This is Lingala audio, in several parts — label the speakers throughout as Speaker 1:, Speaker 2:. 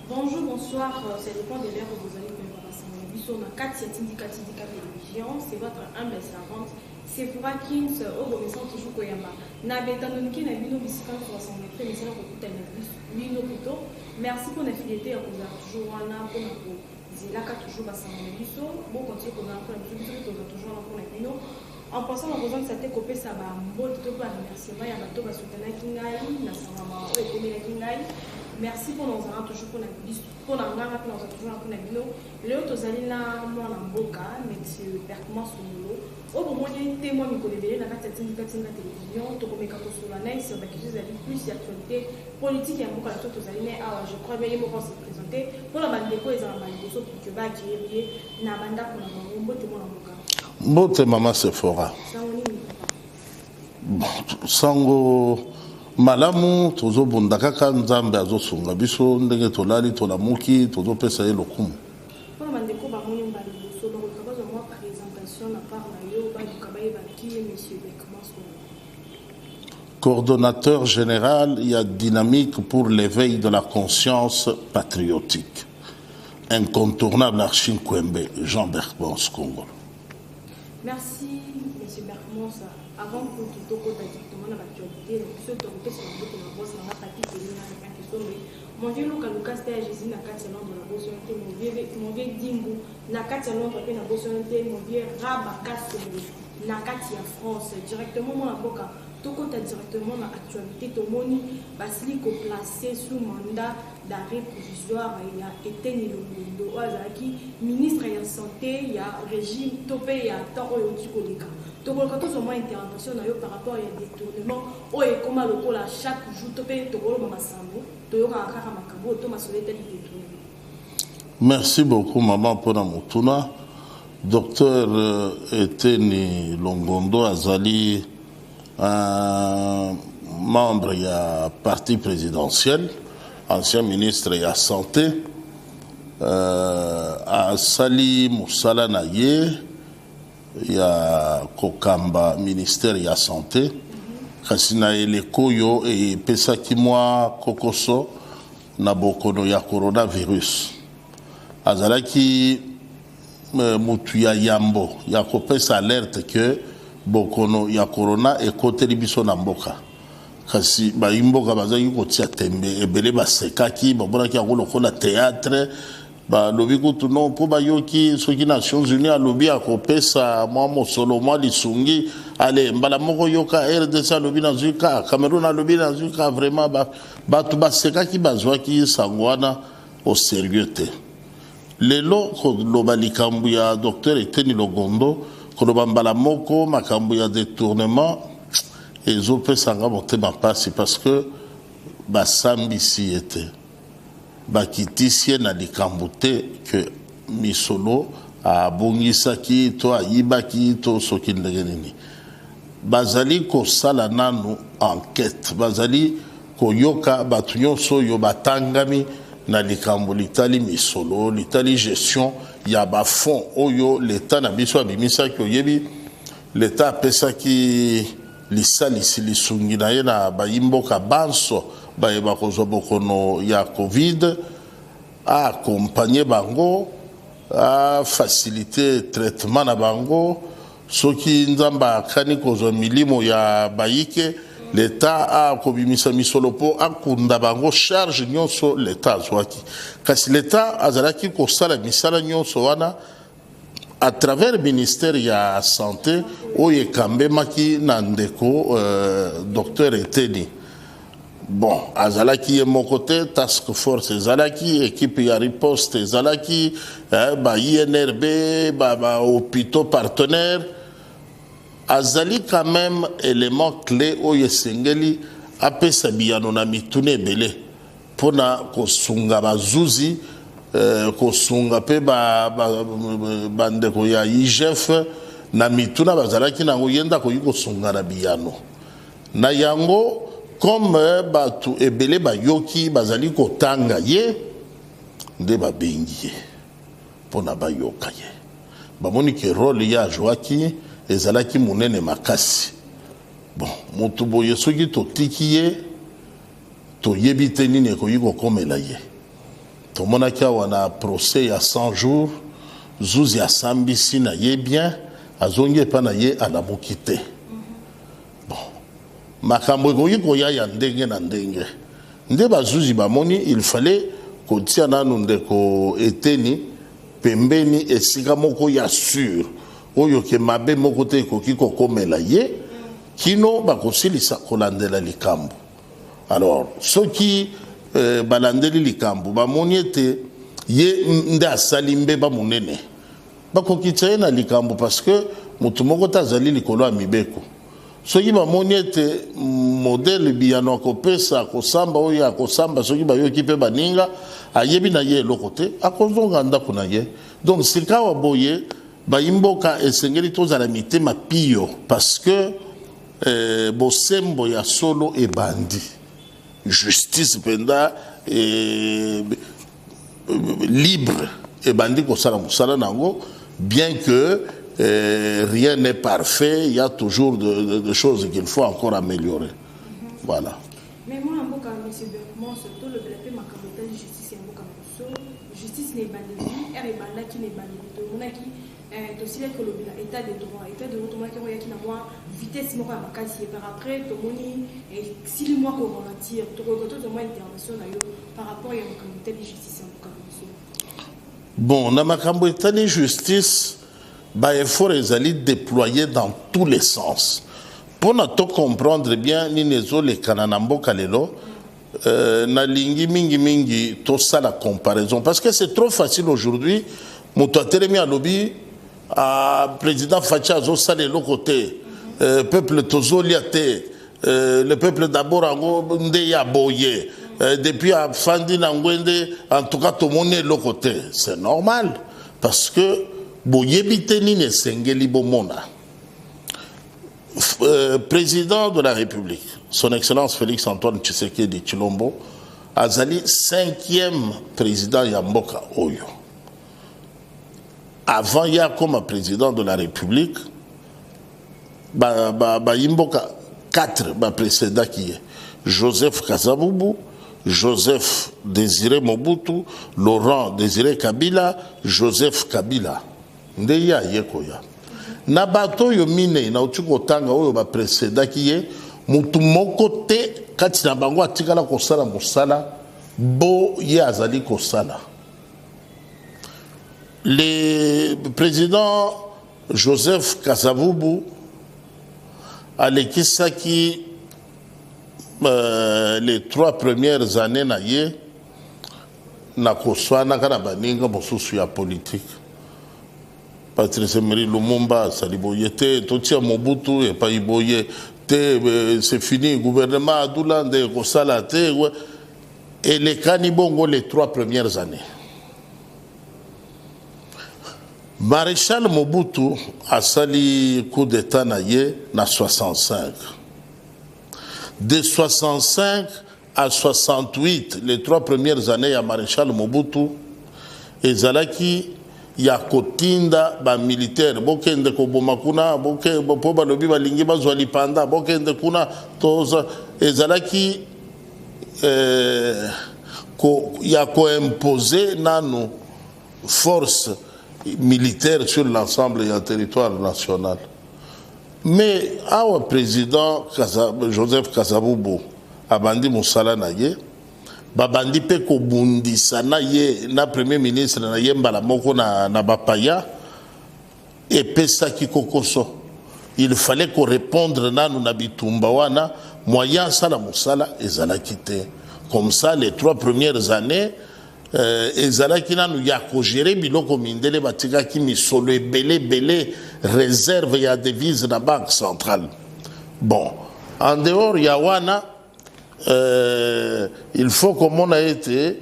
Speaker 1: Bonjour, bonsoir, ça dépend de l'heure où vous allez koyeba basango na biso na kati ya Tindika Tindika Télévision. C'est votre humble servante Sephora Kings oyo bomesana toujours koyamba na betandonike na bino bisika nyonso basango na biso emesana kokutana na bino plutôt. Merci mpo na fidélité ya kozala toujours wana mpona kozelaka toujours basango na biso. Bokontinue kozala mpona biso, biso mpe tozala toujours wana mpona bino. En passant, nakozangisa te kopesa bambote to mpe baremerciement ya bato basutenaki ngai na sango mawa oyo ekomelaki ngai. Merci mpona ozala toujours mpona biso, mpona nganga mpe nakozala toujours mpona bino. Lelo tozali na mwana mboka Monsieur Berkman Songolo oyo bomoni te mwa mikolo ebele na kati ya Tindika Tindika Télévision. Tokomeka kosolola na ye sur baquestion ezali plus ya actualité politique ya mboka na biso. Tozali na ye awa, je crois bien ye moko se présente mpona bandeko ezala baliboso pour que bakeyebi ye na bandako na bango. Mbote, mwana mboka.
Speaker 2: Mbote, mama Sephora.
Speaker 1: Sango nini?
Speaker 2: Bon, sango malamu, tozobunda kaka, Nzambe azosunga biso. Ndenge tolali, tolamuki, tozopesa ye lokumu.
Speaker 1: Mpona bandeko bamoni mbala liboso, bakoluka bazwa mwa présentation na part na yo, baluka bayeba qui est monsieur Berkman Songolo.
Speaker 2: Coordonnateur général ya Dynamique pour l'éveil de la conscience patriotique, incontournable Archine Kwembe, Jean Berkman Kongolo.
Speaker 1: Merci, monsieur Berkman. Avant que tokota directement na baactualité na biso, tokopesa mbote na boss nanga Papi Kelina na Kisombe, mon vieux Luka Lukas te ya Jésus na kati ya Londres, na bosoni te mon vieux Dimbu na kati ya Londres, mpe na bosoni te mon vieux Raba Kasongo na kati ya France. Directement, mwana mboka, tokota directement na actualité. Tomoni basili koplace sous mandat d'arrêt provisoire ya Eteni Longondo oyo azalaki ministre ya santé ya régime to mpe ya temps oyo euti koleka. Tokoloka tozwa mwa intervention na yo par rapport ya détournement oyo ekóma lokola chaque jour to mpe tokoloba masambo, toyokaka kaka makambo oyo to masolo etali détournement.
Speaker 2: Merci beaucoup, maman, mpona motuna. Docteur Eteni Longondo azali un membre ya parti présidentiel, ancien ministre ya santé. Asali mosala na ye ya kokamba ministère ya santé, kasi na eleko oyo epesaki mwa kokoso na bokono ya coronavirus, azalaki mutu ya yambo ya kopesa alerte ke bokono ya corona ekoteli biso na mboka. Kasi bayimboka bazalaki kotia tembe ebele, basekaki, bamonaki yango lokola théâtre. Balobi kutu non, mpo bayoki soki Nations Unies alobi akopesa mwa mosolo, mwa lisungi, ale mbala moko yoka RDC alobi nazwi ka, Cameroun alobi nazwi ka. Vraiment, bato basekaki, bazwaki sango wana au sérieux te. Lelo koloba likambo ya docteur Eteni Longondo, koloba mbala moko makambo ya détournement, ezopesanga motema mpasi, parce que basambisi ye te, bakitisi ye na likambo te ke misolo abongisaki to ayibaki to soki ndenge nini. Bazali kosala nanu enquête, bazali koyoka bato nyonso oyo batangami na likambo litali misolo, litali gestion ya bafonds oyo leta na biso abimisaki. Oyebi, leta apesaki lisalisi, lisungi na ye na bayimboka banso bayeba kozwa bokono ya Covid, aaccompagne bango, afacilite traitement na bango. Soki Nzambe akani kozwa milimo ya bayike, leta akobimisa misolo mpo akunda bango. Charge nyonso leta azwaki, kasi leta azalaki kosala misala nyonso wana à travers ministère ya santé oyo ekambemaki na ndeko docteur Eteni. Bon, azalaki ye moko te, task force ezalaki, équipe ya riposte ezalaki, ba INRB, ba hôpitaux partenaire. Azali quand même élément clé oyo esengeli apesa biyano na mituna ebele mpona kosunga bazuzi, kosunga mpe bandeko ba ya IGF na mituna bazalaki nango. Ye nde akoki kosunga na biyano na yango. Comme bato ebele bayoki bazali kotanga ye, nde babengi ye mpona bayoka ye. Bamoni ke rôle ye azwaki ezalaki monene makasi. Bon, moto boye, soki totiki ye, toyebi te nini ekoki kokomela ye. Tomonaki awa na procès ya 100 jours, zuzi asambisi na ye bien, azongi epai na ye, alamuki te. Bon, makambo ekoki koya ya ndenge na ndenge. Nde bazuzi bamoni il fallait kotia nanu ndeko Eteni pembeni, esika moko ya sûr oyo ke mabe moko te ekoki kokomela ye kino bakosilisa kolandela likambo. Alors soki balandeli likambo, bamoni ete ye nde asali mbeba monene, bakokitia ye na likambo, parce que motu moko te azali likolo ya mibeko. Soki bamoni ete modèle biyano akopesa, akosamba oyo akosamba, soki bayoki mpe baninga, ayebi na ye eloko te, akozonga ndako na ye. Donc sikawa boye, bayimboka esengeli tozala mitema pio, parce que bosembo ya solo ebandi, justice mpenza libre ebandi kosala mosala nango. Bien que rien n'est parfait, il y a toujours de choses qu'il faut encore améliorer. Voilà.
Speaker 1: Mais mwana mboka monsieur Berkmans, tolobela mpe makambo etali justice ya mboka na biso. Justice na ebandeli ere ebandaki, na ebandeli tomonaki, tosilaki kolobela état de droit. État de droit, tomonaki yango eyaki na mwa vitesse moko ya makasi, par après tomoni esili mwa koralentir. Tokoki tozwa mwa intervention na yo par rapport ya makambo etali justice ya mboka na biso?
Speaker 2: Bon, na makambo etali justice, baeffort ezali déployé dans tous les sens mpona tocomprendre bien nini ezolekana na mboka lelo. Nalingi mingimingi tosala comparaison, parce que c'est trop facile aujourd'hui, moto atelemi alobi: ah, président Fatshi azosala eloko te, peuple tozolia te, le peuple d'abord yango nde ya boye, depuis afandi na ngwende, en tout cas tomoni eloko te. C'est normal, parce que boyebi te nini esengeli bomona. Président de la République, son excellence Félix Antoine Tshisekedi Tshilombo, azali cinquième président ya mboka oyo. Avant ya comme président de la République, bayimboka ba 4 baprécédaki ye: Joseph Kasavubu, Joseph Désiré Mobutu, Laurent Désiré Kabila, Joseph Kabila nde ye aye koya. Na bato oyo minei nauti kotanga oyo baprécédaki ye, motu moko te kati na bango atikala kosala mosala bo ye azali kosala. Le président Joseph Kasavubu alekisaki les 3 premières années na ye na koswanaka na baninga mosusu ya politike. Patrice Emery Lumumba asali boye te, totia Mobutu epai boye te, c'est fini, gouvernement Adoula nde ekosala te. Elekani bongo les 3 premières années. Maréchal Mobutu asali coup d'état na ye na 65. De 65 à 68, les 3 premières années ya maréchal Mobutu ezalaki ya kotinda bamilitaire: bokende koboma kuna mpo balobi balingi bazwa lipanda, bokende kuna. Toza ezalaki ya koimpose nanu force militaire sur l'ensemble ya territoire national. Mais awa président Joseph Kasavubu abandi mosala na ye, babandi mpe kobundisa na ye na premier ministre na ye mbala moko na bapaya. Epesaki kokoso, il fallait korépondre nanu na bitumba wana. Moyen asala mosala ezalaki te. Comme ça, les 3 premières années ezalaki nanu ya kogérer biloko mindele batikaki, misolo ebele ebele, réserve ya devise na banque centrale. Bon, en dehors ya wana, il faut komona ete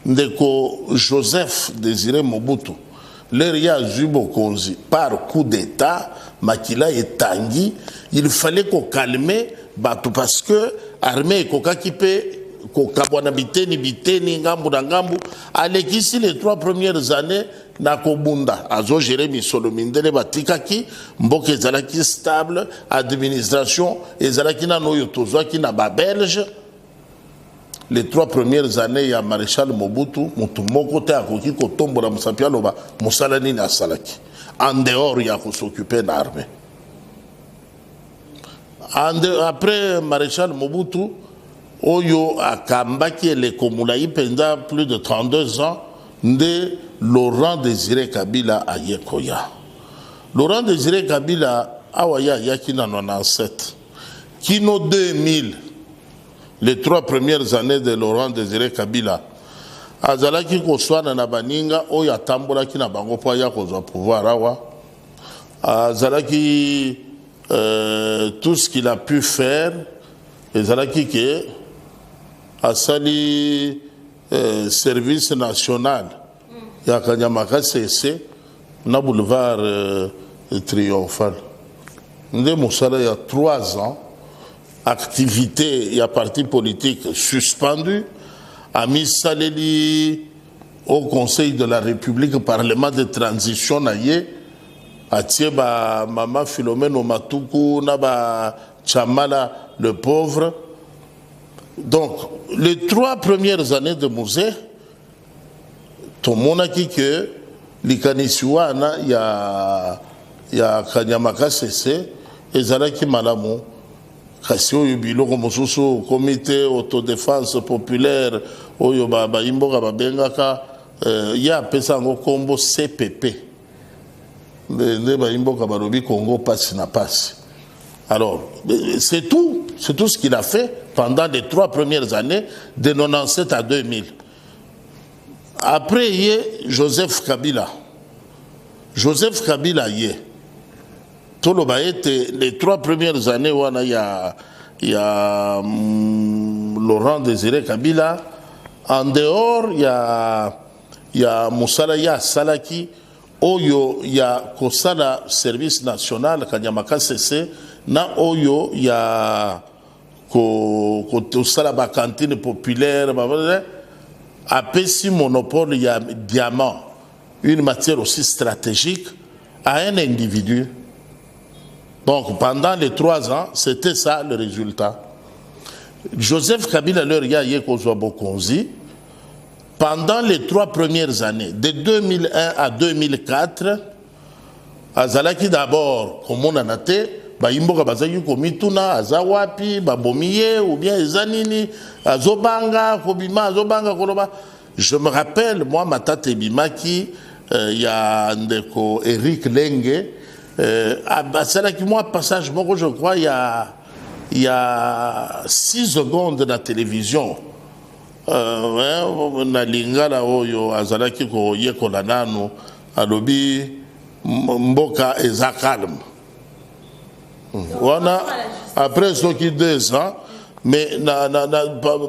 Speaker 2: ndeko Joseph Désiré Mobutu, l'heure ye azwi bokonzi par coup d'état, makila etangi, il fallait kocalmer bato, parce que armée ekokaki mpe kokabwana biteni biteni, ngambu na ngambu. Alekisi les 3 premières années na kobunda, azogérer misolo mindele batikaki, mboka ezalaki stable, administration ezalaki nano oyo tozwaki na babelge. Les trois premières années ya Maréchal Mobutu, motu moko te akoki kotombola mosapi aloba mosala nini asalaki en dehors ya kos'occuper na armée. Après Maréchal Mobutu, oyo akambaki eleko molai mpenza, plus de 32 ans, nde Laurent Désiré Kabila aye koya. Laurent Désiré Kabila awa, ye ayaki na 97 kino 2000. Les trois premières années de Laurent Désiré Kabila, azalaki koswana na baninga oyo atambolaki na bango mpo aya kozwa pouvoir awa. Azalaki tout ce qu'il a pu faire ezalaki ke asali service national ya Kanyama Kasese na boulevard Triomphal. Nde mosala ya 3 ans. Activité ya parti politique suspendu, amisaleli au Conseil de la République, parlement de transition na ye, atie bamama Philomène Matuku na bachamala le pauvre. Donc les trois premières années de Mzee, tomonaki ke likanisi wana ya Kanyama Kasese ezalaki malamu, kasi oyo biloko mosusu, Comité autodéfense populaire oyo bayimboka babengaka, ye apesa yango nkombo CPP. Nde bayimboka balobi Congo pasi na pasi. Alors c'est tout, c'est tout ce qu'il a fait pendant les trois premières années, de 97 à 2000. Après ye, Joseph Kabila. Joseph Kabila, ye toloba ete les trois premières années wana ya Laurent Désiré Kabila, en dehors ya mosala ye asalaki oyo ya kosala service national Kanyama Kasese na oyo ya kosala bacantine populaire, apesi monopole ya diamant, une matière aussi stratégique, à un individu. Donc pendant les 3 ans, c'était ça le résultat. Joseph Kabila, leur ya ye kozwa bokonzi, pendant les trois premières années, de 2001 à 2004, azalaki d'abord komonana te. Bayimboka bazalaki komituna: aza wapi? Babomi ye ou bien eza nini? Azobanga kobima, azobanga koloba. Je me rappelle, moi, matata ebimaki ya ndeko Eric Lenge, asalaki mwa passage moko, je crois ya 6 secondes na télévision, na lingala oyo azalaki koyekola nanu. Alobi mboka eza calme wana. Après soki 2 ans, mais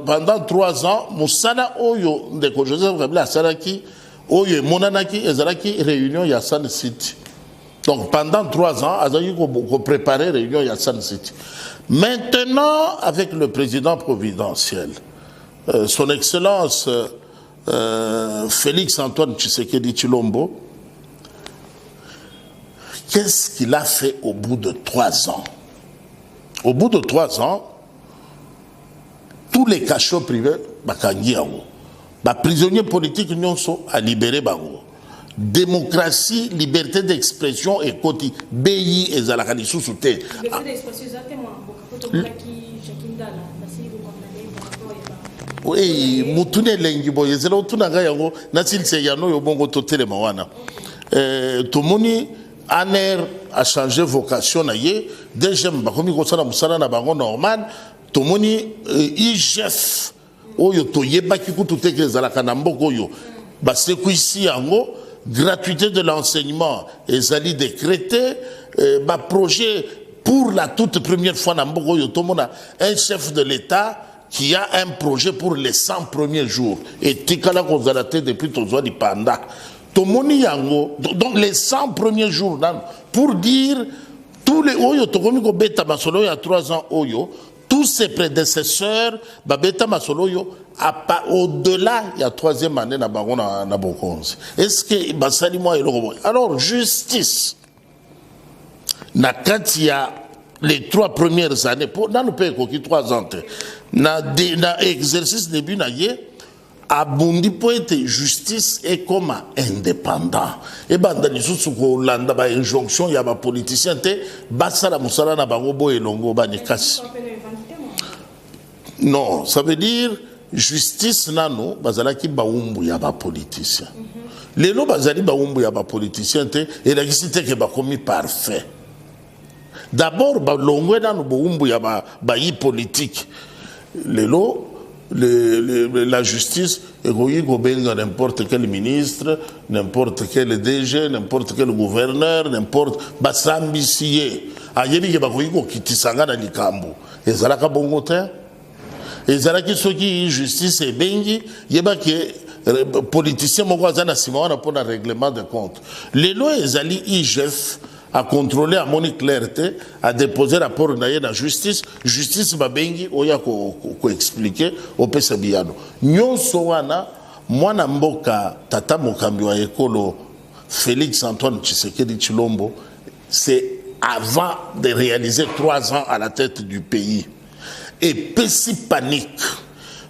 Speaker 2: pendant 3 ans, mosala oyo ndeko Joseph Kabila asalaki, oyo emonanaki, ezalaki réunion ya Sun City. Donc pendant 3 ans, azalaki kopréparer réunion ya Sun City. Maintenant, avec le président providentiel, son excellence Félix Antoine Tshisekedi Tshilombo, qu'est-ce qu'il a fait au bout de 3 ans? Au bout de 3 ans, tous les cachots privés bakangi yango, baprisonnier politique nyonso alibéré bango, démocratie, liberté d'expression ekoti, bi ezalaka lisusu te.
Speaker 1: Liberté d'expression eza te mwana mboka, po tomonaki Jacky Ndala basili kokondamner par rapport ya
Speaker 2: Oui, mutuni elengi boye, ezela otuna ngai yango, nasilisa yano oyo, bongo totelema wana. Tomoni ANR a changé vocation na ye, DGM bakomi kosala mosala na bango normal. Tomoni IGF oyo toyebaki kutu te ke ezalaka na mboka oyo, basekwisi yango. Gratuité de l'enseignement ezali décrété, baprojet. Pour la toute première fois na mboka oyo, tomona un chef de l'État qui a un projet pour les 100 premiers jours. Etikala kozala te depuis tozwa lipanda. Tomoni yango. Donc les 100 premiers jours nano, pour dire tous les oyo tokomi kobeta masolo ya 3 ans oyo, tous ses prédécesseurs babeta masolo oyo au-delà ya troisième année na bango na bokonzi. Est ce que basali mwa eloko boye? Alors justice na kati ya les trois premières années, mpo nanu mpe ekoki 3 ans te na exercice début na ye, abundi mpo ete justice ekoma indépendant, ebanda lisusu kolanda bainjonction ya bapoliticien te, basala mosala na bango bo elongo bani. Kasi non, ça veut dire justice nano bazalaki bawumbu ya bapoliticien. Lelo bazali bawumbu ya bapoliticien te, elakisi te ke bakomi parfait. D'abord balongwe nano bowumbu ya bayi politique. Lelo la justice ekoki kobenga n'importe quel ministre, n'importe quel DG, n'importe quel gouverneur, n'importe, basambisi ye, ayebi ke bakoki kokitisa nga na likambo. Ezalaka bongo te. Ezalaki soki justice ebengi, yebaki politicien moko aza na nsima wana mpona règlement de compte. Lelo ezali IGF acontrôle, amoni clair te, adépose rapport na ye na justice. Justice babengi oya koexpliquer, opesa biyano nyonso wana. Mwana mboka, tata mokambi wa ekolo Félix Antoine Tshisekedi Tshilombo, c'est avant de réaliser 3 ans à la tête du pays, epesi panique.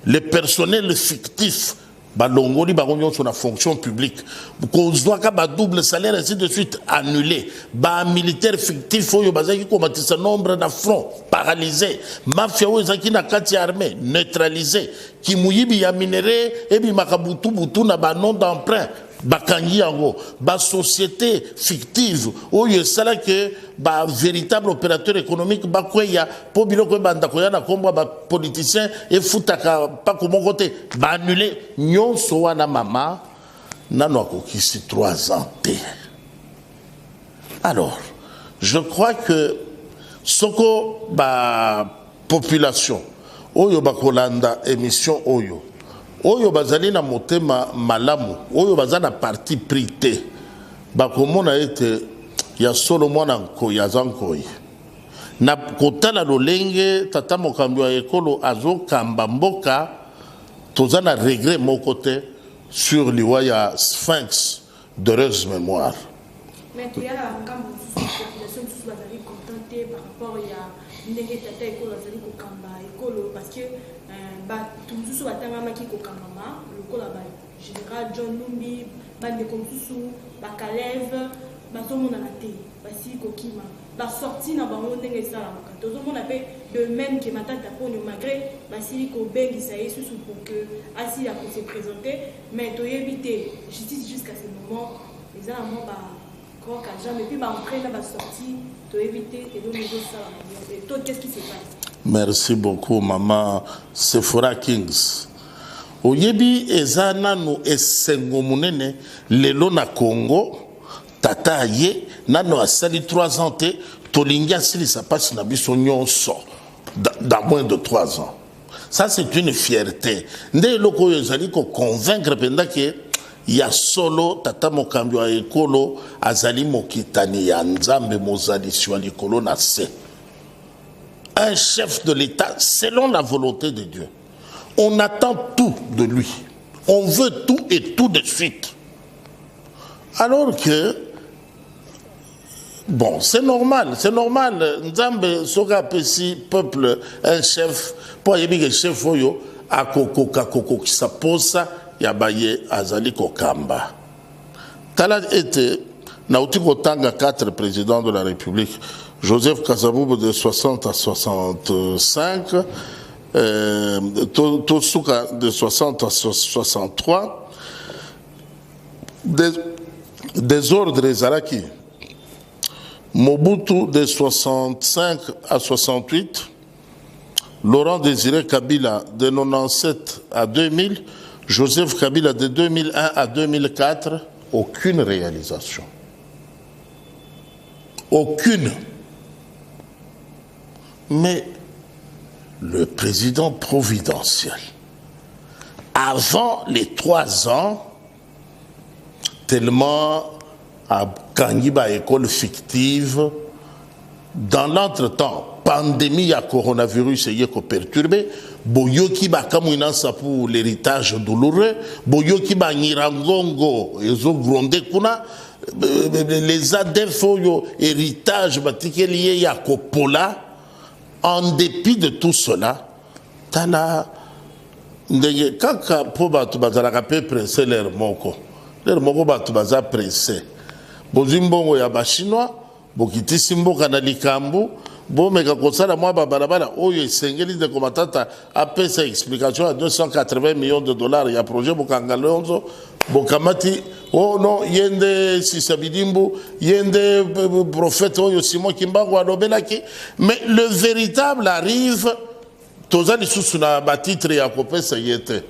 Speaker 2: Le personnel fictif, balongoli bango nyonso na fonction publique, kozwaka badouble salaire, ainsi de suite, annulé. Bamilitaire fictif oyo bazalaki komatisa nombre na front, paralysé. Mafia oyo ezalaki na kati ya armée, neutralisé. Kimuyibi ya minerai ebimaka butu butu na banom d'emprunt, bakangi yango. Basociété fictive oyo esalaki bavéritable opérateur économique bakweya, mpo biloko ebanda koya na nkombo ya bapoliticien, efutaka mpako moko te, baannule nyonso wana. Mama, nano akokisi 3 ans te. Alors je crois que soko bapopulation oyo bakolanda émission oyo, oyo bazali na motema malamu, oyo baza na parti pris te, bakomona ete ya solo mwana nkoi aza nkoi. Na kotala lolenge tata mokambi wa ekolo azokamba mboka, toza na regret moko te sur liwa ya Sphinx d'heureuse mémoire.
Speaker 1: Mais toyala ngambo mosusu, population mosusu bazali content te par rapport ya ndenge tata ekolo azali kokamba ekolo, parce que bato mosusu batangamaki kokambama lokola bagénéral John Numbi, bandeko mosusu bakaleve, bazomonana te, basili kokima, basorti na bango ndenge esalamaka. Tozomona mpe de même ke Matata Ponyo, malgré basili kobengisa ye susu pour que asila kose présenter, mais toyebi te justice jusqu'à ce moment eza na mwa ba croc-en-jambe et puis baentrée na basortie, toyebi te eloko ezosalama bien to qu'est-ce qui se passe.
Speaker 2: Merci beaucoup, mama Sephora Kings. Oyebi, eza nanu esengo monene lelo na Congo. Tata aye, nano asali 3 ans te, tolingi asilisa mpasi na biso nyonso dans moins de 3 ans. Ça, c'est une fierté. Nde eloko oyo ezali koconvaincre mpenza ke ya solo tata mokambi wa ekolo azali mokitani ya Nzambe mozalisi wa likolo na se, un chef de l'État selon la volonté de Dieu. On attend tout de lui, on veut tout et tout de suite, alors que bon, c'est normal, c'est normal. Nzambe soki apesi peuple un chef, mpo ayebi ke chef oyo akokoka kokokisa posa ya baye azali kokamba. Tala ete nauti kotanga quatre présidents de la République: Joseph Kasavubu de 60 à 65, tosuka de 60 à 63, désordre ezalaki. Mobutu de 65 à 68, Laurent Désiré Kabila de 97 à 2000, Joseph Kabila de 2001 à 2004, aucune réalisation. Aucune. Mais le président providentiel, avant les 3 ans, tellement akangi baécole fictive, dans l'entretemps pandémie ya coronavirus eye koperturbe. Boyoki bakamwina nsapu, l'héritage douloureux. Boyoki banyirangongo ezogronde kuna. Les ADF oyo héritage batikeli ye ya kopola. En dépit de tout cela, tala ndenge kaka mpo bato bazalaka mpe presse. Lere moko bato baza presse. Bozwi mbongo ya Bachinois, bokitisi mboka na likambo, bomeka kosala mwa babalabala oyo esengeli. Ndeko Matata apesa explication ya 280 millions de dollars ya projet Bokanga Lonzo. Bokamati: "Oh non, ye nde sisa bidimbu, ye nde prophète oyo Simon Kimbangu alobelaki." Mais le véritable arrive, toza lisusu na batitre ya kopesa ye te.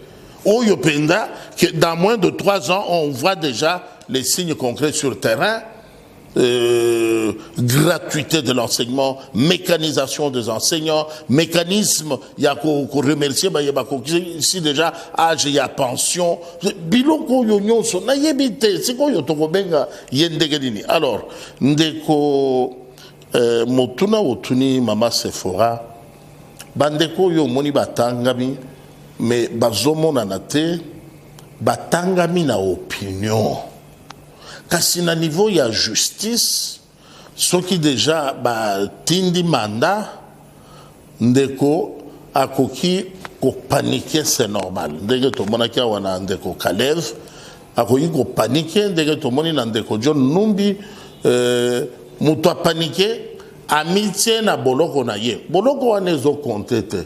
Speaker 2: Oyo mpenza que dans moins de 3 ans, on voit déjà les signes concrets sur terrain: gratuité de l'enseignement, mécanisation des enseignants, mécanisme ya ko remercier baye bakokisi déjà âge ya pension. Biloko oyo nyonso nayebi te sikoyo tokobenga ye ndenge nini. Alors ndeko, motuna otuni mama Sephora, bandeko oyo omoni batangami mais bazomonana te, batangami na opinion, kasi na niveau ya justice, soki déjà batindi mandat, ndeko akoki kopaniquer, c'est normal. Ndenge tomonaki awa na ndeko Kalev, akoki kopaniquer. Ndenge tomoni na ndeko John Numbi, moto apaniquer, amitie na boloko na ye. Boloko wana ezocompter te.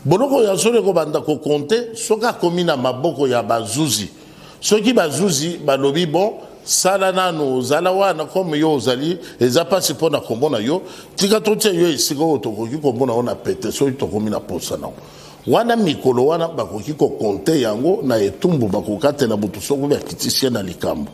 Speaker 2: Boloko ya solo ekobanda kocompter soki akomi na maboko ya bazuzi. Soki bazuzi balobi: "Bon, sala nanu, ozala wana comme yo ozali, eza mpasi mpo na komona yo, tika totia yo esika oyo tokoki komona yo na pete soki tokomi na posa nango." Wana mikolo wana bakoki kocompter yango na etumbu bakokatela motu soki bakitisi ye na likambo.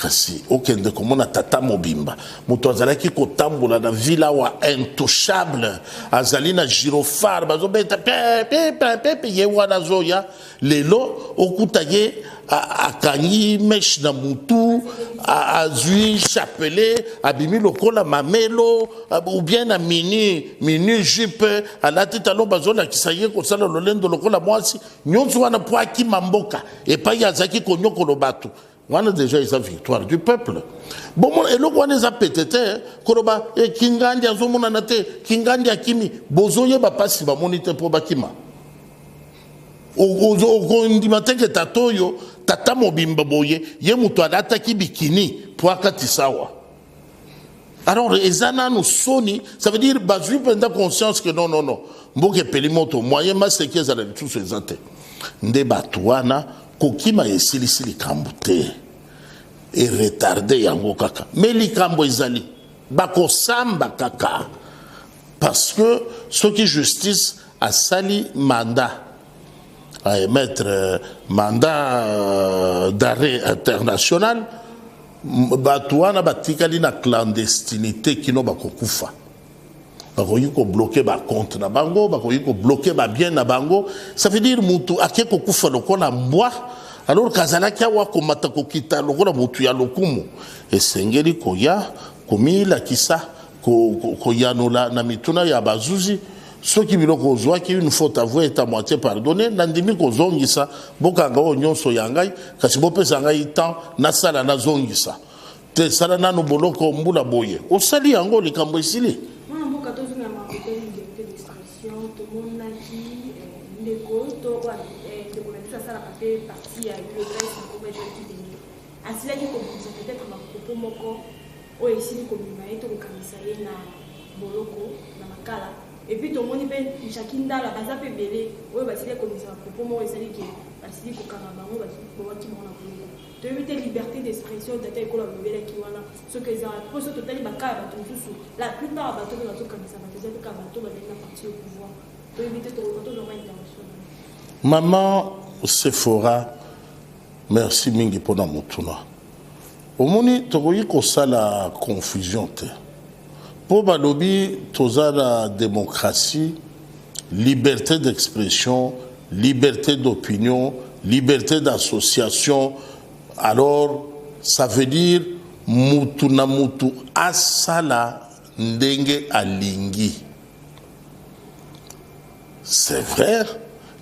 Speaker 2: Kasi okende komona tata mobimba, moto azalaki kotambola na ville awa intouchable, azali na gyrophare, bazobeta pepepepe, ye wana azoya lelo, okuta ye akangi mèche na mutu, azwi chapelet, abimi lokola mamelo, ou bien na mini jupe, alati talon, bazolakisa ye kosala lolendo lokola mwasi. Nyonso wana mpo akima mboka epai azalaki konyokolo bato. Wana déjà eza victoire du peuple. Bomona eloko wana eza pete te koloba Kingandi azomonana te, Kingandi akimi. Bozoyeba mpasi bamoni te mpo bakima. Okondima te ke tata oyo, tata mobimba boye, ye moto alataki bikini mpo akatisa awa. Alors eza nanu soni. Ça veut dire bazwi mpenza conscience que non, non, non, mboka epeli moto, moyen maseki ezala lisusu eza te. Nde bato wana kokima esilisi likambo te, eretarder yango kaka. Mais likambo ezali, bakosamba kaka, parce que soki justice asali mandat à émettre mandat d'arrêt international, bato wana batikali na clandestinité kino bakokufa. Bakoki kobloquer bacompte na bango, bakoki kobloquer babien na bango. Ça veut dire mutu ake kokufa lokola mbwa, alors kazalaki awa komata kokita lokola mutu ya lokumu. Esengeli koya komilakisa, koyanola na mituna ya bazuzi. Soki biloko ozwaki, une faute avouée est à moitié pardonnée. Nandimi kozongisa, bokanga oyo nyonso ya ngai, kasi bopesa ngai temps nasala nazongisa te. Sala nanu boloko mbula boye, osali yango, likambo esili.
Speaker 1: Mwana mboka, tozonga makote liberté d'expression. Tomonaki ndeko to ndeko na biso asalaka mpe parti ya UDPS, moko Joel Kitenge, asilaki kobimisa peut-être bapropos moko oyo esili kobima ye to kokangisa ye na boloko na Makala. Et puis tomoni mpe Jaki Ndala, baza mpe ebele oyo basili kobimisa bapropos moko esali ke basili kokanga bango, bawaki bango na boloko. Toyebi te liberté d'expression tata ekolo alobelaki wana soki eza mpo so totali baka ya bato mosusu, la plupart ya bato mpe bazokangisa bato eza mpe kaka bato bazali na parti au pouvoir. Toyebi te, tokoka tozwanga intervention.
Speaker 2: Maman Sephora, merci mingi mpona motuna. Omoni, tokoki kosala confusion te, mpo balobi toza na démocratie, liberté d'expression, liberté d'opinion, liberté d'association. Alors ça veut dire mutu na mutu asala ndenge alingi. C'est vrai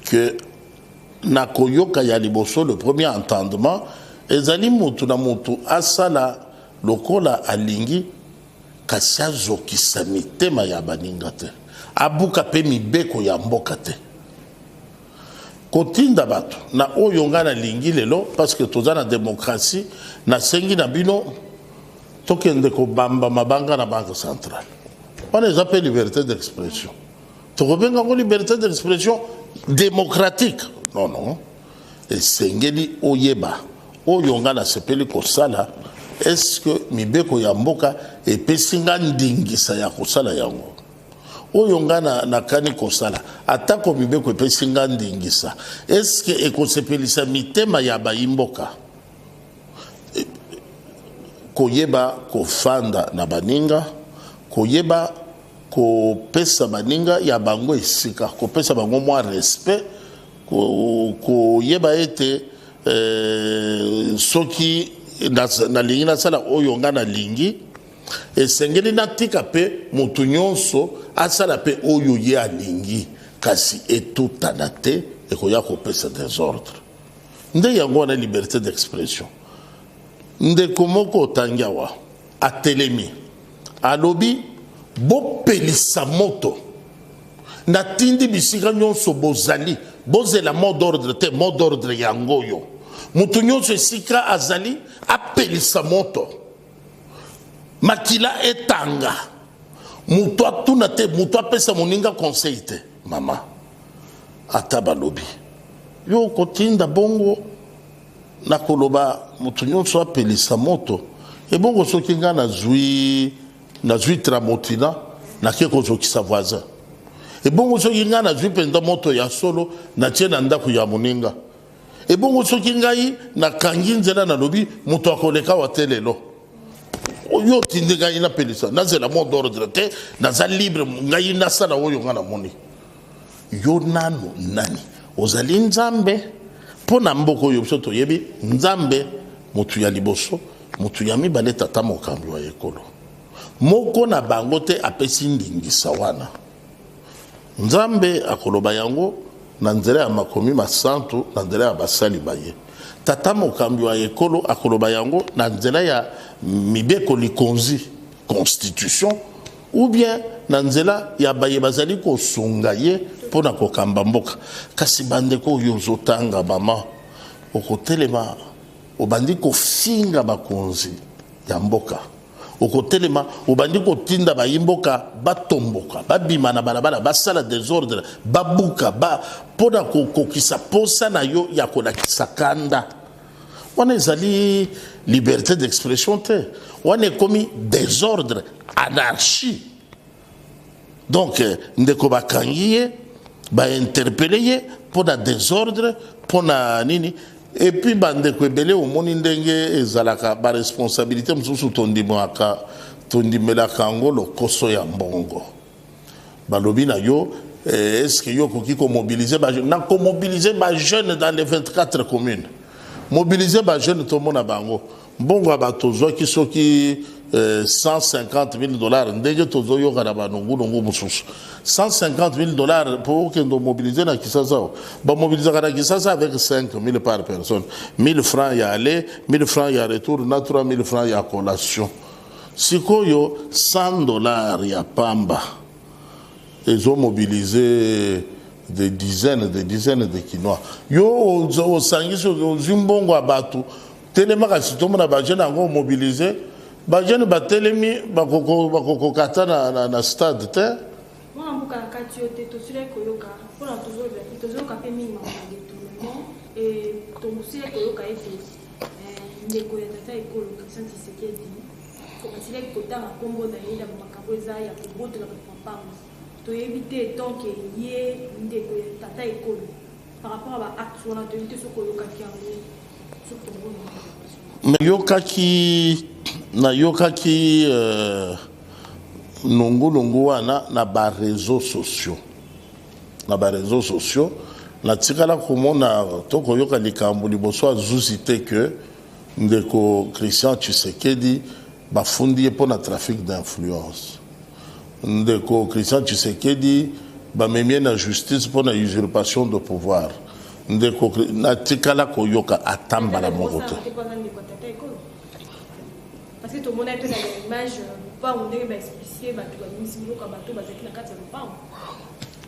Speaker 2: que na koyoka ya liboso, le premier entendement ezali mutu na mutu asala lokola alingi, kasi azokisa mitema ya baninga te, abuka mpe mibeko ya mboka te. Kotinda bato na oyo ngai nalingi lelo, parce que toza na démocratie, nasengi na bino tokende kobamba mabanga na Banque centrale. Wana eza mpe liberté d'expression. Tokobenga yango liberté d'expression démocratique? Non, non. Esengeli oyeba oyo ngai nasepeli kosala, est-ce que mibeko ya mboka epesi nga ndingisa ya kosala yango? Oyo nga nakani kosala, atako mibeko epesi nga ndingisa, est-ce ekosepelisa mitema ya bayimboka? Koyeba kofanda na baninga, koyeba kopesa baninga ya bango esika, kopesa bango mwa respect, koyeba ete soki nalingi nasala oyo nga nalingi, esengeli natika mpe motu nyonso asala mpe oyo ye alingi, kasi etutana te, ekoya kopesa désordre. Nde yango wana liberté d'expression. Ndeko moko otangi awa atelemi, alobi: "Bopelisa moto, natindi bisika nyonso bozali, bozela mot d'ordre te, mot d'ordre yango oyo. Moto nyonso esika azali apelisa moto, makila etanga, moto atuna te, moto apesa moninga conseil te." Mama, ata balobi yo kotinda bongo na koloba moto nyonso apelisa moto, ebongo soki ngai nazwi tramotina, nake kozokisa voisin? Ebongo soki ngai nazwi mpenza moto ya solo, natie na ndako ya moninga? Ebongo soki ngai nakangi nzela, nalobi moto akoleka wa te lelo? Yo otindi ngai napelisa, nazela mot d'ordre te, naza libre, ngai nasala oyo ngai namoni. Yo nanu nani? Ozali Nzambe? Mpo na mboka oyo biso toyebi Nzambe motu ya liboso, motu ya mibale tata mokambi wa ekolo. Moko na bango te apesi ndingisa wana. Nzambe akoloba yango na nzela ya makomi masantu, na nzela ya basali baye. Tata mokambi wa ekolo akoloba yango na nzela ya mibeko likonzi, constitution, ou bien na nzela ya baye bazali kosunga ye mpo na kokamba mboka. Kasi bandeko oyo ozotanga, mama, okotelema, obandi kofinga bakonzi ya mboka, okotelema, obandi kotinda bayimboka batomboka, babima na balabala, basala désordre, babuka ba, mpo na kokokisa posa na yo ya kolakisa kanda. Wana ezali liberté d'expression te, wana ekomi désordre, anarchie. Donc ndeko bakangi ye, bainterpeller ye mpo na désordre, mpo na nini? Et puis bandeko ebele, omoni ndenge ezalaka, baresponsabilité mosusu tondimaka, tondimelaka yango lokoso ya mbongo. Balobi na yo: "Est ce que yo okoki komobiliser bajeune?" Na komobiliser bajeune dans les 24 communes, mobiliser bajeune, tomona bango. Mbongo ya bato ozwaki soki 150 000 dollars, ndenge tozoyoka na banongunongu mosusu, 150 000 dollars mpo okende omobiliser na Kisasa. Awa bamobilisaka na Kisasa avec 5 000 par personne, 1000 francs ya aller, 1000 francs ya retour na 3 000 francs ya collation. Sikoyo 100 dollars ya pamba ezomobiliser des dizaines, des dizaines de Kinois. Yo osangisi, ozwi mbongo ya bato, telema kasi tomona bajeune yango omobiliser. Bajeune batelemi, bakokoka ata na stade te.
Speaker 1: Mwana mboka, na kati yo te, tosilaki koyoka mpona tozoyoka mpe mingi makambo ya détournement. Tosilaki koyoka ete ndeko ya tata ekolo Christian Tshisekedi asilaki kotanga nkombo na ye na makambo eza ya kobotola bato mapango. Toyebi te, donc ye ndeko ya tata ekolo, par rapport à baacte wana, toyebi te soki oyokaki yango, soki tomona.
Speaker 2: Nayokaki nungunungu wana na baréseaux sociaux. Na baréseaux sociaux natikala komona to koyoka likambo liboso azuzi te ke ndeko Christian Tshisekedi bafundi ye mpo na trafic d'influence, ndeko Christian Tshisekedi bamemi ye na justice mpo na usurpation de pouvoir. Ndeko, natikala koyoka ata mbala moko te.
Speaker 1: Parce que tomonaki mpe na image lopango ndenge baexplicie bato babimisi biloko ya bato bazalaki na kati ya lopango.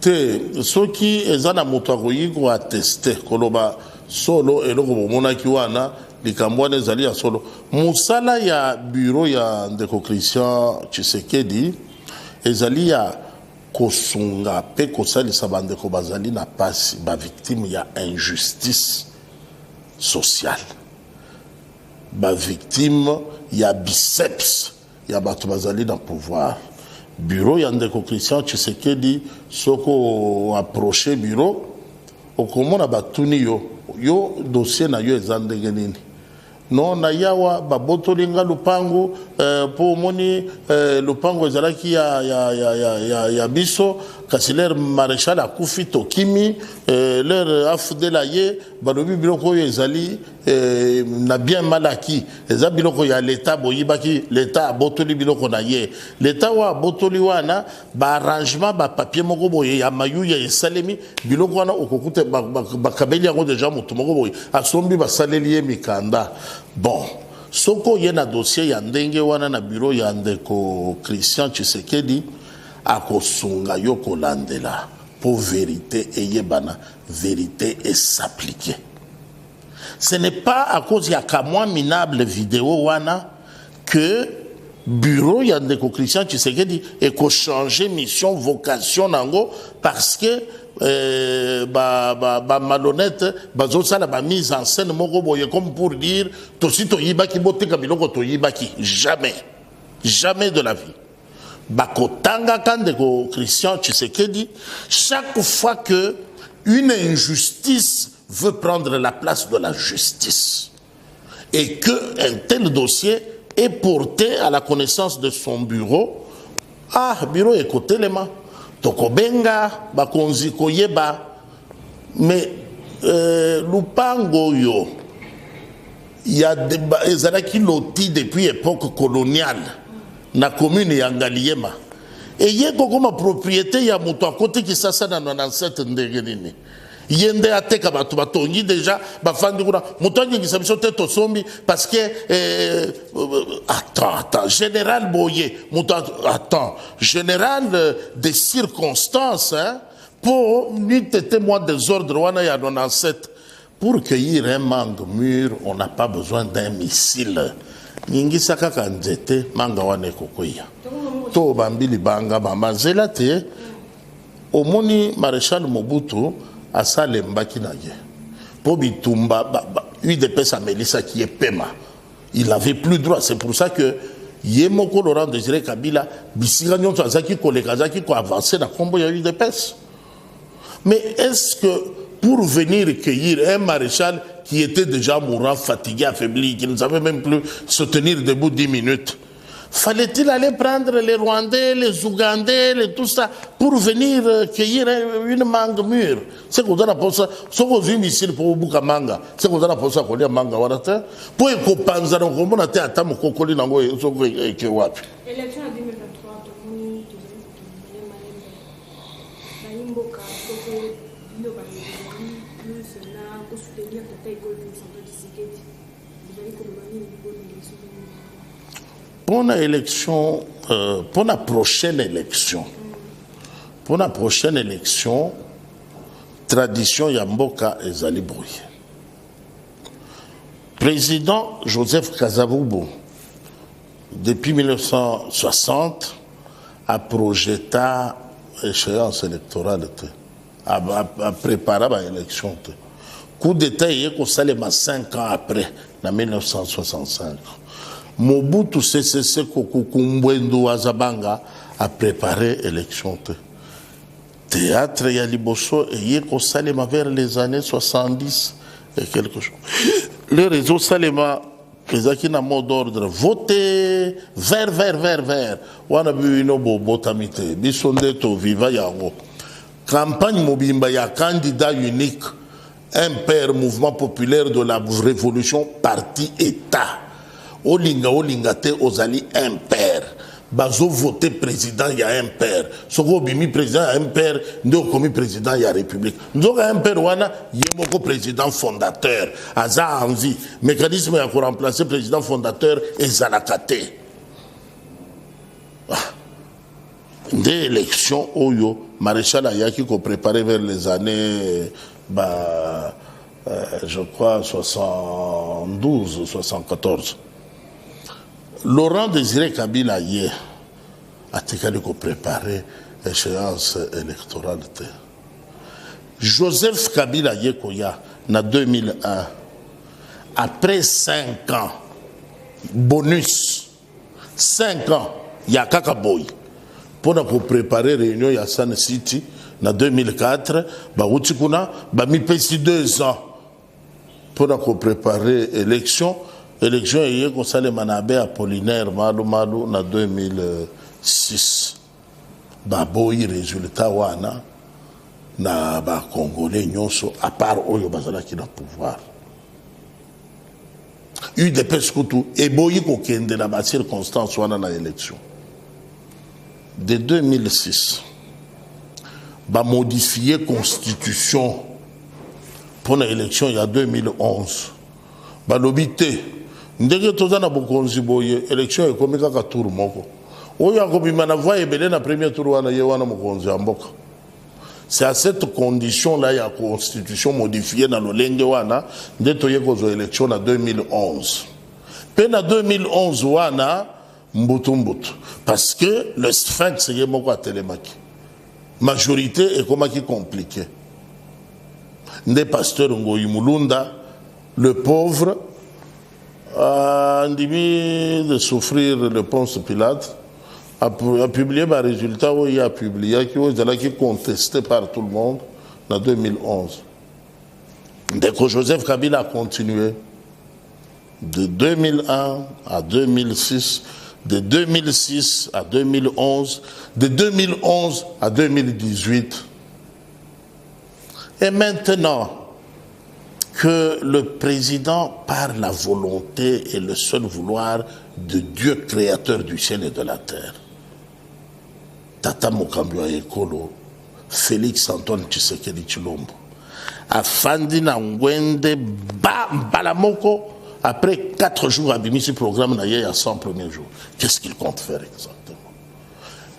Speaker 2: Te, soki eza na moto akoki koatteste, koloba solo eloko bomonaki wana, likambo wana ezali ya solo. Mosala ya bureau ya ndeko Christian Tshisekedi ezali ya kosunga mpe kosalisa bandeko bazali na pasi, bavictime ya injustice sociale, bavictime ya biceps ya bato bazali na pouvoir. Bureau ya ndeko Christian Tshisekedi, soki oapproche bureau, okomona batuni yo: yo, dossier na yo eza ndenge nini? Non, na yawa babotoli nga lupangu, mpo omoni lupangu ezalaki ya biso, kasi l'heure maréchal akufi, tokimi, l'heure afudela ye, balobi biloko oyo ezali na bien mal acquis, eza biloko ya leta, boyibaki, leta abotoli biloko na ye. Leta oyo abotoli wana, baarrangement, bapapier moko boye ya mayuya esalemi, biloko wana okokuta bakabeli yango deja, motu moko boye asombi, basaleli ye mikanda. Bon, soki oye na dossier ya ndenge wana na bureau ya ndeko Christian Tshisekedi, akosunga yo kolandela mpo vérité eyebana, vérité es'applique. Ce n'est pas à cause ya kamwa minable vidéo wana que bureau ya ndeko Christian Tshisekedi ekochange mission, vocation nango, parce que bamalhonnête bazosala bamise en scène moko boye comme pour dire tosi toyibaki, boteka biloko toyibaki. Jamais, jamais de la vie. Bakotangaka ndeko Christian Tshisekedi chaque fois que une injustice veut prendre la place de la justice et que un tel dossier est porté à la connaissance de son bureau. Ah, bureau ekotelema, tokobenga bakonzi koyeba. Mais lupango oyo ya ezalaki loti depuis époque coloniale na commune ya Ngaliema, eye kokoma propriété ya moto akoti Kisasa na 97 ndenge nini? Ye nde ateka, bato batongi déjà, bafandi kuna, moto anyingisa biso te, tosombi parce que attends, attends, général boye, moto, attends, général des circonstances, hein, pour n'eût été moi désordre wana ya 97. Pour cueillir un mangue mûr, on n'a pas besoin d'un missile. Ningisa kaka nzete, manga wana ekokwea. To bambi libanga, mama, nzela te. Omoni, maréchal Mobutu asalembaki na ye mpo bitumba UDPS amelisaki ye pema, il avait plus droit. C'est pour ça que ye moko Laurent Désiré Kabila, bisika nyonso azalaki koleka, azalaki koavance na nkombo ya UDPS. Mais est-ce que pour venir cueillir un maréchal qui était déjà mourant, fatigué, affaibli, qui ne savait même plus se tenir debout 10 minutes, fallait-il aller prendre les Rwandais, les Ougandais, les tout ça, pour venir cueillir une mangue mûre? C'est qu'on a posa, soki ozwi missile mpo obuka manga, c'est qu'on a posa kolia manga wana te, mpo ekopanzana, okomona te ata mokokoli nango soki eke wapi.
Speaker 1: Élection ya 2023, tomoni tozali kokende malembe. Bayimboka soko bino bazali plus na kosoutenir tata ekolo Félix Antoine Tshisekedi, bozali koloba nini mpona élection 2023?
Speaker 2: Mpona élection, mpona prochaine élection, mpona prochaine élection, tradition ya mboka ezali boye: président Joseph Kasavubu, depuis 1960, aprojeta échéance électorale te, aprépara baélection te. Coup d'état eye kosalema 5 ans après, na 1965. Mobutu Sese Seko Kuku Ngbendu wa Za Banga apréparé élection te. Théâtre ya liboso eye kosalema vers les années 70 et quelque chose. Le réseau salema ezalaki na mot d'ordre: vote vert, vert, vert, vert. Wana bino bobotami te, biso nde toviva yango. Campagne mobimba ya candidat unique, MPR, Mouvement populaire de la révolution, parti état. Olinga, olinga te, ozali MPR. Bazo voter président ya MPR. Soki obimi président ya MPR, nde okomi président ya République. Nzoka MPR wana, ye moko président fondateur aza en vie. Mécanisme ya koremplacer président fondateur ezalaka te. Ah. Nde élection oyo maréchal ayaki kopréparer vers les années ba je crois 72, 74. Laurent Désiré Kabila, ye atikali kopréparer échéance électorale te. Joseph Kabila ye koya na 2001, après 5 ans bonus, 5 ans ya kaka boye mpona kopréparer réunion ya Sun City na 2004. Bawuti kuna, bamipesi 2 ans mpona kopréparer élection. Élection eye kosalema na abbé Apollinaire Malumalu na 2006. Baboyi résultat wana na Bacongolais nyonso, à part oyo bazalaki na pouvoir. UDPS kutu eboyi kokende na bacirconstance wana na élection de 2006. Bamodifie constitution mpona élection ya 2011. Balobi te, ndenge toza na bokonzi boye, élection ekomi kaka tour moko. Oyo akobima na voix ebele na premier tour wana, ye wana mokonzi ya mboka. C'est à cette condition là ya constitution modifiée na lolenge wana nde toye kozwa élection na 2011. Mpe na 2011 wana, mbutu mbutu, parce que le sphinx ye moko atelemaki, majorité ekomaki compliqué. Nde pasteur Ngoyi Mulunda, le pauvre, andimi de souffrir le Ponce Pilate, a publié barésultat oyo ye apubliaki, oyo ezalaki contesté par tout le monde na 2011. Ndeko Joseph Kabila a continué de 2001 à 2006, de 2006 à 2011, de 2011 à 2018. Et maintenant que le président, par la volonté et le seul vouloir de Dieu créateur du ciel et de la terre, Tata Mokambi ya Ekolo, Félix Antoine Tshisekedi Tshilombo, afandi na ngwende ba mbala moko, après 4 jours, abimisi programme na ye ya 100 premiers jours. Qu'est-ce qu'il compte faire exactement?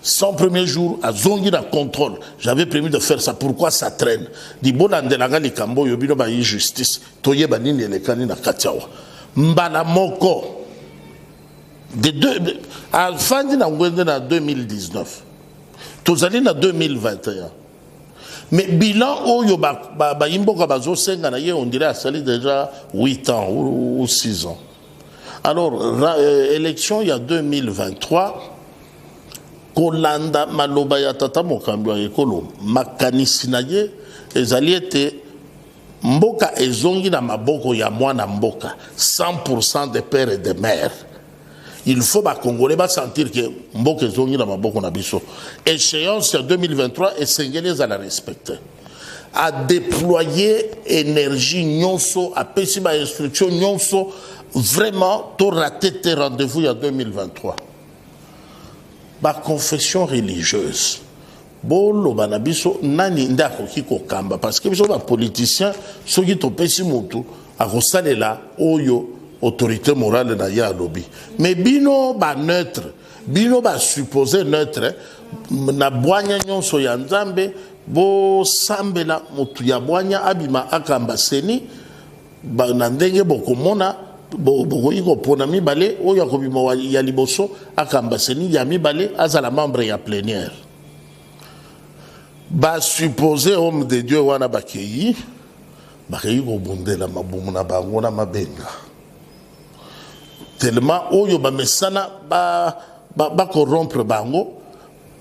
Speaker 2: 100 premiers jours, azongi na contrôle. J'avais prévu de faire ça, pourquoi ça traîne? Di bolandelanga likambo oyo, bino bayi justice, toyeba nini elekani na kati awa. Mbala moko de deux, afandi na ngwende na 2019, tozali na 2021, mais bilan oyo bayimboka bazosenga na ye, on dirait asali déjà 8 ans ou 6 ans. Alors élection ya 2023, kolanda maloba ya tata mokambi ya ekolo, makanisi na ye ezali ete mboka ezongi na maboko ya mwana mboka, 100 de père et de mère. Il faut Bacongolais basentir ke mboka ezongi na maboko na biso. Échéance ya 2023 esengeli ezala respecté. Adéployer énergie nyonso, apesi bainstruction nyonso, vraiment torater te rendez-vous ya 2023. Baconfession religieuse, boloba na biso nani nde akoki kokamba, parce que biso bapoliticien, soki topesi motu, akosalela oyo autorité morale na ye alobi. Mais bino baneutre, bino basupposé neutre, na bwanya nyonso ya Nzambe, bosambela motu ya bwanya abima akamba CENI. Na ndenge bokomona, bokoki kopona mibale: oyo akobima ya liboso akamba CENI, ya mibale azala membre ya plénière. Basupposé homme de Dieu wana bakei kobundela mabumu na bango na mabenga, tellement oyo bamesana bacorrompre bango.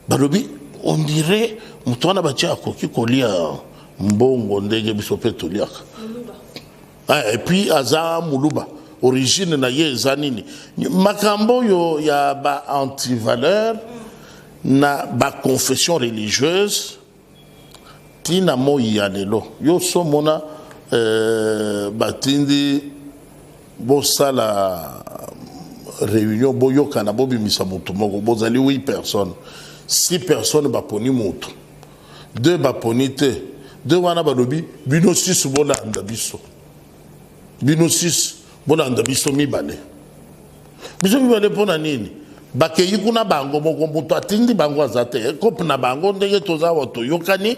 Speaker 2: Balobi on dirait moto wana batia akoki kolia mbongo ndenge biso mpe toliaka. Ah, et puis aza Moluba, origine na ye eza nini? Makambo oyo ya ba antivaleur na baconfession religieuse, ntina moi ya lelo yo somona batindi bosala. Réunion, boyokana, bobimisa motu moko. Bozali 8 personnes, 6 personnes baponi motu, 2 baponi te. 2 wana balobi: bino 6 bolanda biso, bino 6 bolanda biso mibale, biso mibale. Mpo na nini bakei kuna bango moko? Moto atindi bango aza te. Kope na bango ndenge toza awa, toyokani.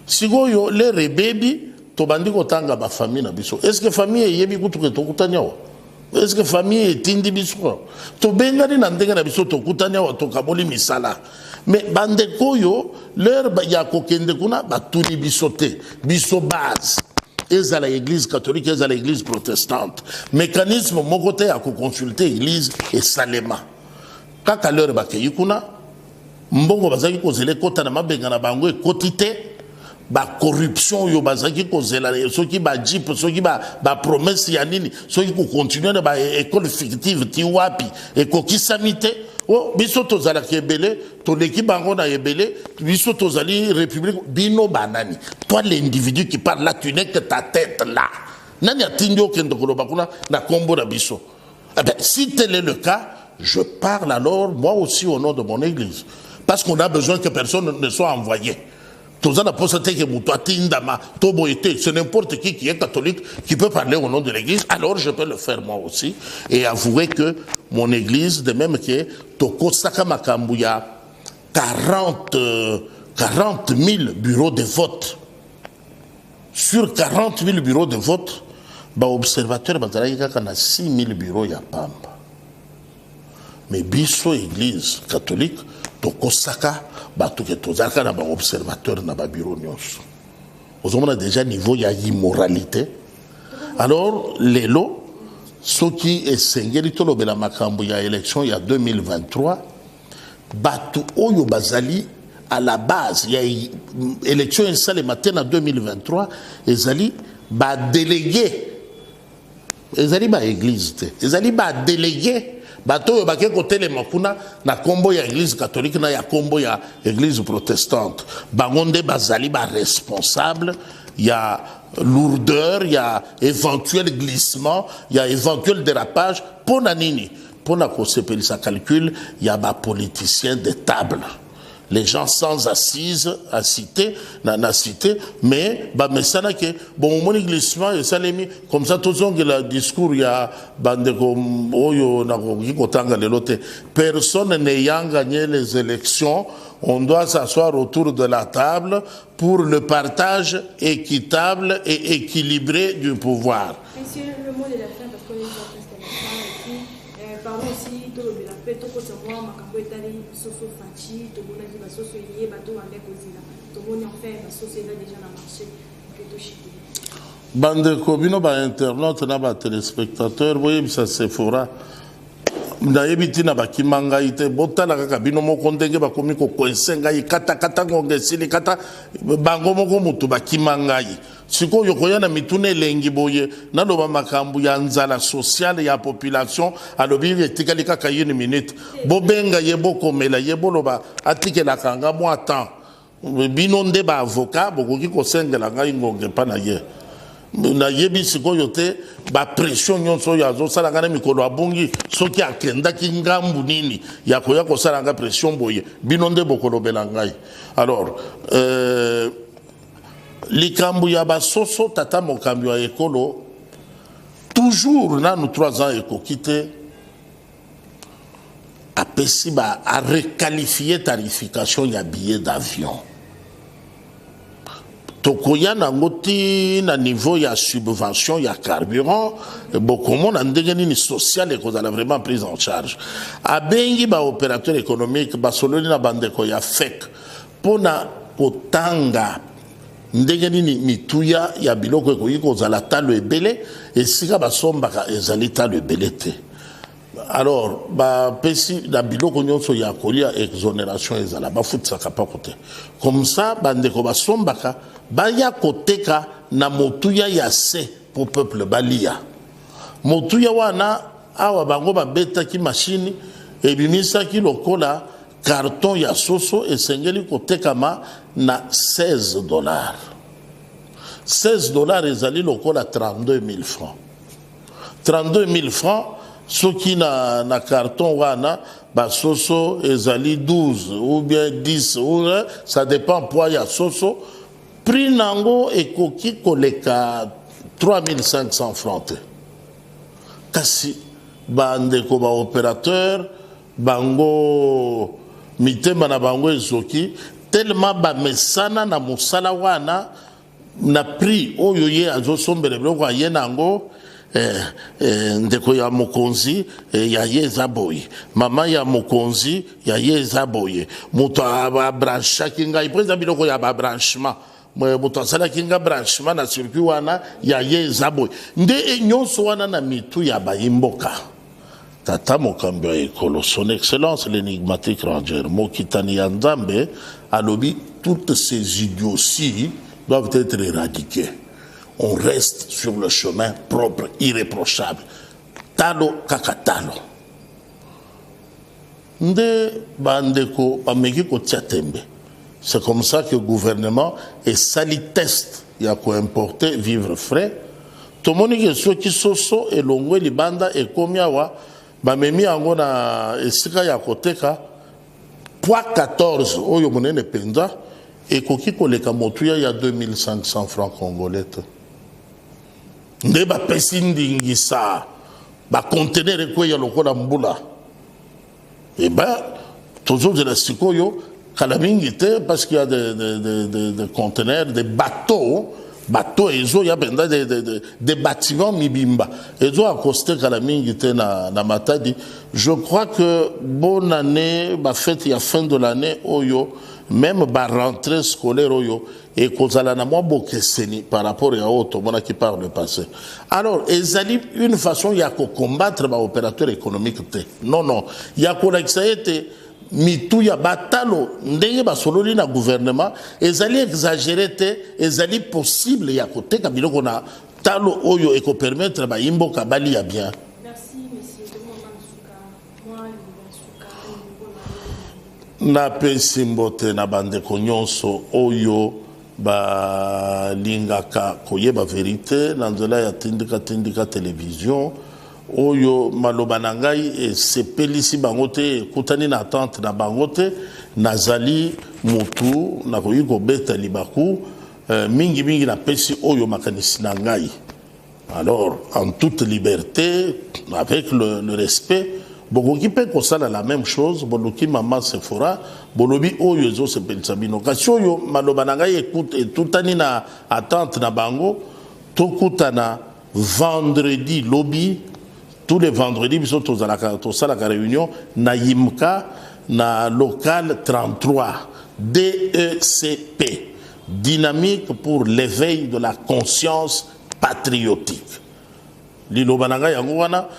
Speaker 2: Sikoyo l'heure ebebi, tobandi kotanga bafamille na biso. Est ce que famille eyebi kutu ke tokutani awa? Est ce que famille etindi biso? Tobengani na ndenge na biso, tokutani awa, tokaboli misala. Mais bandeko oyo, l'heure ya kokende kuna, batuni biso te. Biso base, ezala Église catholique, ezala Église protestante, mécanisme moko te ya koconsulte église esalema. Kaka l'heure bakei kuna, mbongo bazalaki kozela ekɔta na mabenga na bango ekɔti te. Bacorruption oyo bazalaki kozela, soki bajeep, soki bapromesse ya nini, soki kocontinue na baécole fictive ti wapi, ekokisami te. O biso tozalaka ebele, toleki bango na ebele, biso tozali république. Bino banani? Toi, l'individu qui parle là, tu n'es que ta tête là. Nani atindi okende koloba kuna na kombo na biso? Eh ben, si tel est le cas, je parle alors moi aussi au nom de mon église, parce qu'on a besoin que personne ne soit envoyé. Toza na posa te ke moto atindama to boye te. C'est n'importe qui qui est catholique qui peut parler au nom de l'église. Alors je peux le faire moi aussi et avouer que mon église, de même que tokosaka makambo ya 40 000 bureaux de vote. Sur 40 000 bureaux de vote, baobservateur bazalaki kaka na 6 000 bureaux ya pamba. Mais biso Église catholique, tokosaka bato ke tozalaka na baobservateur na babureau nyonso. Ozomona déjà niveau ya immoralité. Alors lelo, soki esengeli tolobela makambo ya élection ya 2023, bato oyo bazali à la base ya élection esalema te na 2023 ezali badélégué, ezali baéglise te, ezali badélégué, bato oyo bake kotelema kuna na nkombo ya Église catholique na ya nkombo ya Église protestante. Bango nde bazali baresponsable ya lourdeur, ya éventuel glissement, ya éventuel dérapage. Mpo na nini? Mpo na kosepelisa calcul ya bapoliticien de table, les gens sans assise à cité na cité. Mais bamesanaki bon, omoni glissement esalemi comme ça. Tozongela discours ya bandeko oyo nakoki kotanga lelo te. Personne n'ayant gagné les élections, on doit s'asseoir autour de la table pour le partage équitable et équilibré du pouvoir.
Speaker 1: Monsieur, le mot de la fin, parce qu'on est déjà presque à la fin. Et puis, parlons aussi tolobela mpe, tokota mwa makambo etali soso. Fatshi, tomonaki basoso eye bato bande kozela, tomoni enfin basoso eza déjà na marché mpe toshite.
Speaker 2: Bandeko, bino bainternaute na batéléspectateur, boyebisa Sephora, nayebi ntina bakima ngai te. Botala kaka bino moko ndenge bakomi kocoincer ngai katakata. Ngonga esili kata bango moko motu bakima ngai. Sikoyo koya na mituna elengi boye, naloba makambo ya nzala sociale ya population. Alobi etikali kaka une minute. Bobenga ye, bokomela ye, boloba atikelaka nga mwa temps. Bino nde baavocat, bokoki kosengela ngai ngonga epa na ye. Nayebi sikoyo te bapression nyonso oyo azosala ngai na mikolo abungi. Soki akendaki ngambu nini ya koya kosala nga pression boye, bino nde bokolobela ngai. Alors, likambo ya basoso, tata mokambi ya ekolo, toujours nanu 3 ans ekoki te, apesi ba arequalifie tarification ya billet d'avion. Tokoya nango ti na niveau ya subvention ya carburant. Bokomona ndenge nini social ekozala vraiment prise en charge. Abengi baopérateur économique, basololi na bandeko ya FEC mpona kotanga ndenge nini mituya ya biloko ekoki kozala talo ebele. Esika basombaka ezali talo ebele te. Alors bapesi na biloko nyonso ya kolia exonération, ezala bafutisaka pako te. Comme ça bandeko basombaka baya koteka na motuya ya se po peuple balia motuya wana. Awa bango babetaki mashini, ebimisaki lokola carton ya soso esengeli kotekama na 16 dollars. 16 dollars ezali lokola 32 000 francs. 32 000 francs Soki na, na carton wana basoso ezali 12 ou bien 10 ou ça dépend poids ya soso, prix nango ekoki koleka 3500 francs te. Kasi bandeko ba opérateur bango mitema na bango ezoki tellement bamesana na mosala wana na prix oyo ye azosombela biloko aye na yango. Ndeko ya mokonzi, ya ye eza boye, mama ya mokonzi ya ye eza boye, moto abranchaki ngai mpo eza biloko ya babranchement, moto asalaki nga branchement na circuit wana ya ye eza boye. Nde nyonso wana na mitu ya bayimboka. Tata mokambi ya ekolo, Son Excellence l'Énigmatique Ranger, mokitani ya Nzambe, alobi toutes ces idioties doivent être éradiquées. On reste sur le chemin propre, irréprochable. Talo kaka talo. Nde bandeko bameki kotia tembe. C'est comme ça que le gouvernement esali test ya koimporter vivre frais. Tomoni ke soki soso elongwe libanda ekomi awa, bamemi yango na esika ya koteka, poids 14 oyo monene mpenza ekoki koleka motuya ya 2500 francs congolais te. Nde bapesi ndingisa, baconteneur ekweya lokola mbula. Eh ben, tozozela sikoyo kala mingi te, parce qu'il y a des conteneurs, des bateaux, bateau ezoya mpenza, des bâtiments mibimba ezo accoster kala mingi te na Matadi. Je crois que bonne année, bafête ya fin de l'année oyo, même barentrée scolaire oyo ekozala na mwa bokeseni par rapport ya oyo tomonaki par le passé. Alors ezali une façon ya kocombattre baopérateur économique te, non, non, ya kolakisa ete mitu ya batalo ndenge basololi na gouvernement ezali exagéré te, ezali possible ya koteka biloko na talo oyo ekopermettre bayimboka balia bien.
Speaker 1: Merci, monsieur. Tomonga nsuka mwa liloba suka numéro na yo.
Speaker 2: Napesi mbote na bandeko nyonso oyo balingaka koyeba vérité na nzela ya Tindika Tindika Télévision. Oyo maloba na ngai esepelisi bango te, ekutani na attente na bango te, nazali motu nakoki kobeta libaku. Mingimingi napesi oyo makanisi na ngai. Alors en toute liberté, avec le respect, bokoki mpe kosala la même chose. Boluki mama Sephora, bolobi oyo ezosepelisa bino, kasi oyo maloba na ngai etutani na attente na bango, tokutana vendredi lobi. Tous les vendredis biso tozalaka, tosalaka réunion na Yimka, na local 33, DECP, Dynamique pour l'éveil de la conscience patriotique. Liloba na ngai yango wana.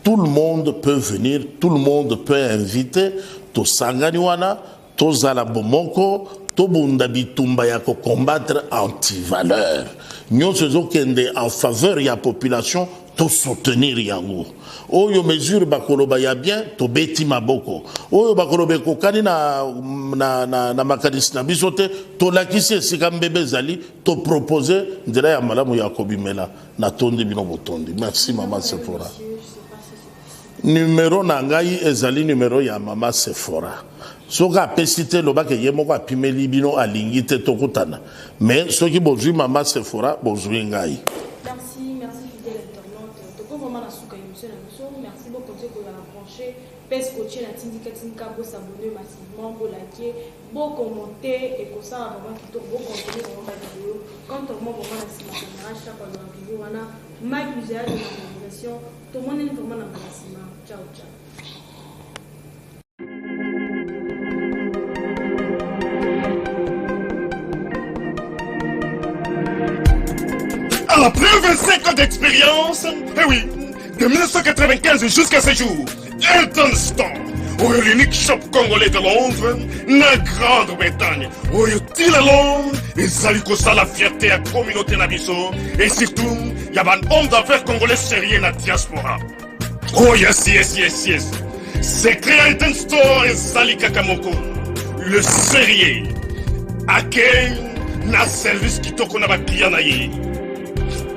Speaker 2: Tout le monde peut venir, tout le monde peut inviter. Tosangani wana, tozala bomoko, tobunda bitumba ya kocombattre antivaleur nyonso ezokende en faveur ya population. Tosoutenir yango. Oyo mesure bakoloba ya bien, tobeti maboko. Oyo bakoloba ekokani na makanisi na biso te, tolakisi esika mbebe ezali, topropose nzela ya malamu ya kobimela. Natondi bino botondi. Merci, mama Sephora. Numero na ngai ezali numero ya mama Sephora. Soki apesi te, lobaki ye moko apimeli bino, alingi te tokutana. Mais soki bozwi mama Sephora, bozwi ngai.
Speaker 1: Merci, merci, fidèle internaute. Toko vraiment na suka émission na biso. Merci beaucoup kozala branché mpe scotché na Tindika Tindika. Bosabonner massivement, bolike, bocommenter, ekosala vraiment kitoko. Bocontinue vraiment bavideo. Quant à moi, vraiment na nsima caméra chaque azala toujours wana, Mike Luzeyado na réalisation. Tomonani vraiment na mbala nsima. Ciao ciao.
Speaker 3: Après 25 ans d'expérience, eh oui, de 1995 jusqu'à ce jour, Elton Store, oyo l'unique shop congolais de Londres, na Grande-Bretagne, oyo ti lelo ezali kosala fierté ya communauté na biso et surtout ya ba homme d'affaires congolais sérieux na diaspora. Oh yes. Secret ya Elton Store ezali kaka moko: le sérieux, accueil na service kitoko na baclient na ye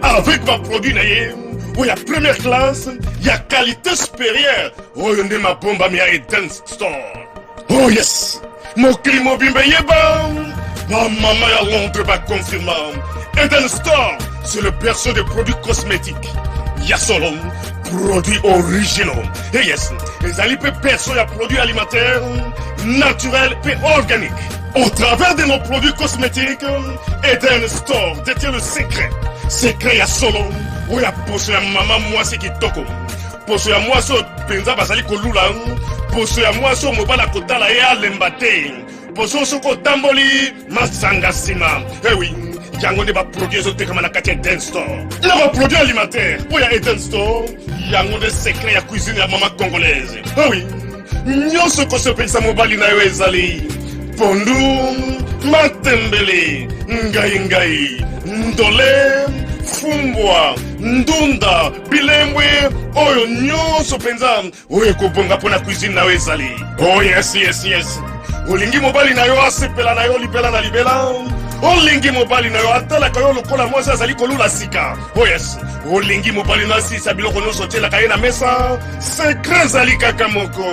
Speaker 3: avec baproduit na ye. oyo ya première classe ya qualité supérieure oyo nde mabombami ya Eden Store. Oh yes, mokili mobimba eyeba, bamama ya Londres baconfirma Eden Store, c'est le berceau des produits cosmétiques ya solo, produits originaux. Et yes, ezali mpe berceau ya produits alimentaires naturels mpe organiques. Au travers de nos produits cosmétiques, Eden Store détient le secret, secret ya solo oyo ya poso ya mama mwasi kitoko, poso ya mwasi oyo mpenza bazali kolula, poso ya mwasi oyo mobali akotala ye alemba te, poso soki otamboli masanga nsima. Ewi, yango nde baproduit ezotekama na kati ya Eden Store na baproduit alimentaire oyo ya Eden Store. Yango nde secret ya cuisine ya mama congolaise. Ewi, nyonso ekosepelisa mobali na yo ezali pondu, matembele, ngai ngai, ndole, fumbwa, ndunda, bilembwe, oyo nyonso mpenza oyo ekobonga mpo na cuisine na yo ezali. Oh yes, yes, yes. Olingi mobali na yo asepela na yo libela na libela, olingi mobali na yo atalaka yo lokola mwasi azali kolula sika. Oh yes, olingi mobali na asilisa biloko nyonso otielaka ye na mesa. Secret ezali kaka moko: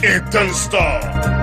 Speaker 3: Eden Store.